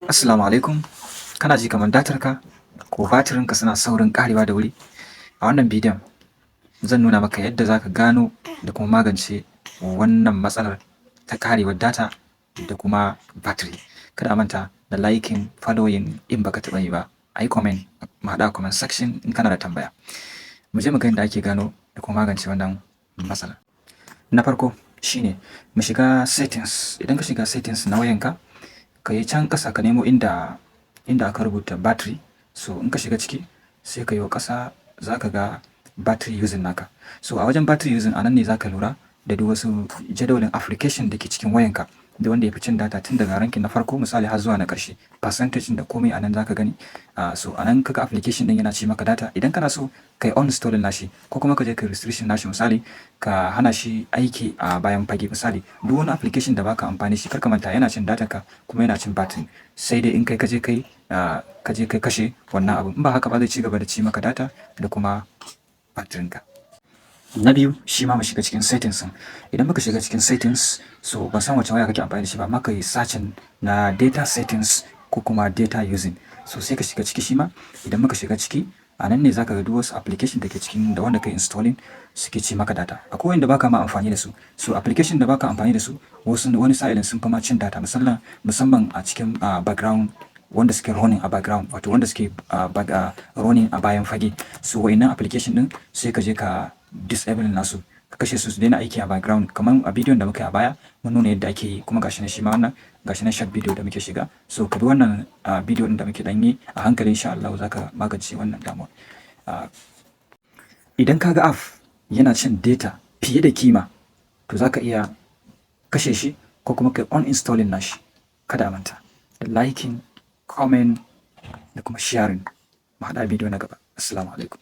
Assalamu alaikum. Kana ji kamar datarka ko batirinka suna saurin ƙarewa da wuri? A wannan bidiyon zan nuna maka yadda za ka gano da kuma magance wannan matsalar ta ƙarewar data da kuma batiri. Kada a manta da liking, following in baka taɓa yi ba. A yi comment, mu haɗu a comment section in kana da tambaya. Mu je mu ga yadda ake gano da kuma magance wannan matsalar. Na farko shine mu shiga settings. Idan ka shiga settings na wayanka, ka yi can ƙasa, ka nemo inda aka rubuta battery. So in ka shiga ciki, sai ka yo ƙasa, za ka ga battery using naka. So a wajen battery using, a nan ne za ka lura da duk wasu jadawalin application da ke cikin wayanka, da wanda ya fi cin data tun daga ranking na farko misali har zuwa na ƙarshe. Percentage da komai a nan za ka gani. So a nan kaga application ɗin yana ci maka data. Idan kana so ka yi uninstalling nashi ko kuma ka je ka restriction nashi, misali ka hana shi aiki a bayan fage, misali duk wani application da baka amfani shi, kar ka manta yana cin data ka kuma yana cin battery. Sai dai in kai ka je kai kashe wannan abun. In ba haka ba, zai ci gaba da ci maka data da kuma batirin ka. Na biyu shi ma mu shiga cikin settings ɗin. Idan muka shiga cikin settings, so ban san wace waya kake amfani da shi ba, amma ka yi searching na data settings ko kuma data using. So sai ka shiga ciki shi ma. Idan muka shiga ciki, a nan ne za ka ga duk wasu application da ke cikin da wanda ka yi installing suke ci maka data. Akwai wanda baka ma amfani da su. So application da baka amfani da su wasu wani sa'ilin sun fi ma cin data, musamman a cikin background, wanda suke running a background, wato wanda suke running a bayan fage. So wa'innan application ɗin sai ka je ka disable nasu, ka kashe su, su daina aiki a background. Kamar a bidiyon da muka yi a baya, mun nuna yadda ake yi, kuma gashi nan shi ma wannan, gashi nan short video da muke shiga. So ka bi wannan bidiyo ɗin da muke ɗan yi a hankali, insha Allahu za ka magance wannan damuwa. Idan ka ga app yana cin data fiye da kima, to za ka iya kashe shi ko kuma ka uninstalling nashi. Kada a manta da liking, comment da kuma sharing. Mu haɗu a bidiyo na gaba. Assalamu alaikum.